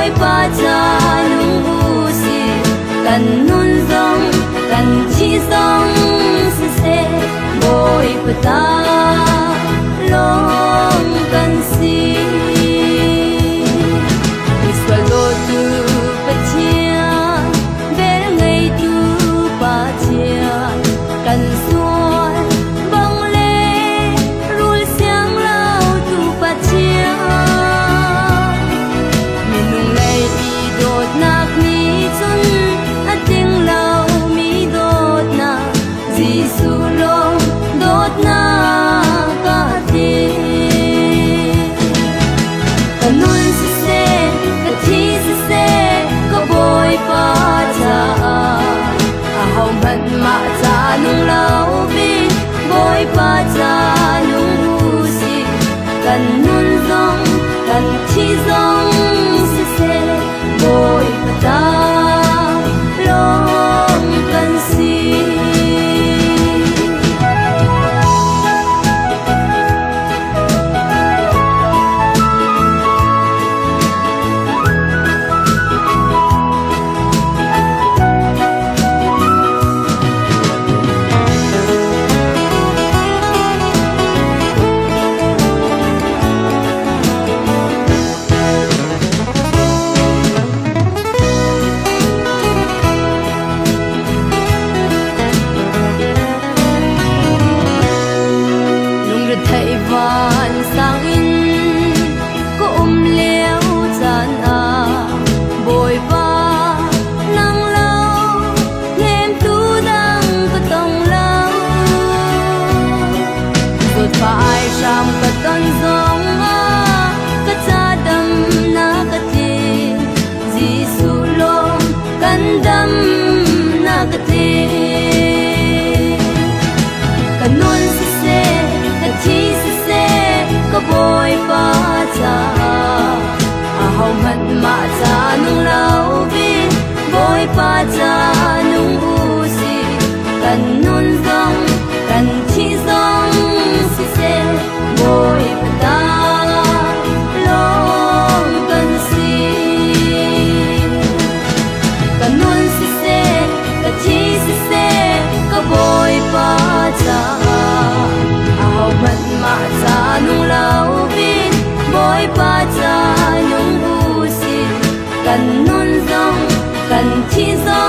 Bawipa ca nung u si. Kan nun zong kan thi zong siseh Bawipa ta lawng kan si. Misual dawtu Pathian, vel ngeitu Pathian, kan sual bang le rul siang lo tu Pathian. Minung lei i dawtnak nih cun a tling lomi dawtnak Jesuh lawng dawtnak a tling. Ka nun siseh, ka thi siseh, ka Bawipa caah ahohmanh mah ca nung lo bik Bawipa ca nung u sih. Kan nun zong, kan thi zong siseh, Bawipa ta lawng kan si. Lungretheih vansang in ka um lio caan ah Bawipa nang lo hnemtu dang ka tong lo. Zawtfah ai hram ka ton zong ah ka ca dam na ka tling. Jesuh lawng kan dam na ka tling. Ka nun siseh, ka thi siseh, ka Bawipa caah ahohmanh mah ca nung lo bik Bawipa ca nung u si. Kan nun zong, kan thi zong siseh, Bawipa ta lawng kan si. Ka nun siseh, ka thi siseh, ka Bawipa caah ahohmanh mah ca nung lo bik Bawipa ca nung u si. Kan nun zong, kan thi zong.